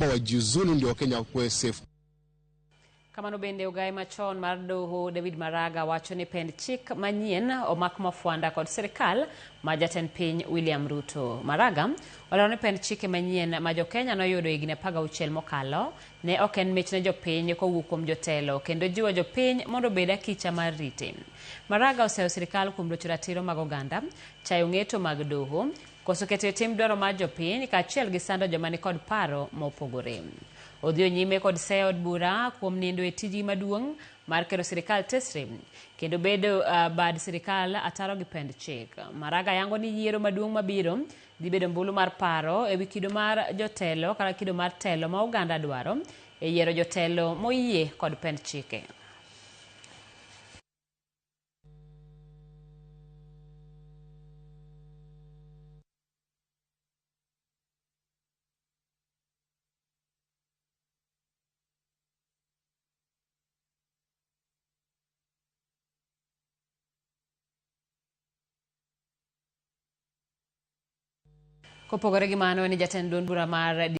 Wajiuzulu ndio Wakenya wakuwe safe. Kamano bende ogaye machon mar doho David Maraga wacho ni pend chik manyien omak mafwanda kod sirikal ma jatend piny William Ruto. Maraga olero ni pend chike manyien ma jokenya noyudo higni 16 mokalo ne ok en mich ne jopiny kowuok kuom jotelo kendo jiwo jopiny mondo obed akicha mar rite. Maraga oseyo sirikal kuom rocho ratiro mag oganda, chayo ng'eto mag doho, koso keto e tim dwaro mar jopiny kaachiel gi sando joma nikod paro mopogore. Odhiyo nyime kod seyo od bura kuom nindo e tijgi maduong' mar keto sirikal tesre kendo bedo bad sirikal ataro gi pend chik. Maraga yango ni yiero maduong' mabiro dhi bedo mbulu mar paro ewi kido mar jotelo kata kido mar telo ma oganda dwaro e yiero jotelo moyie kod pend chike. Kopogore gi mano ni jatend duond bura mar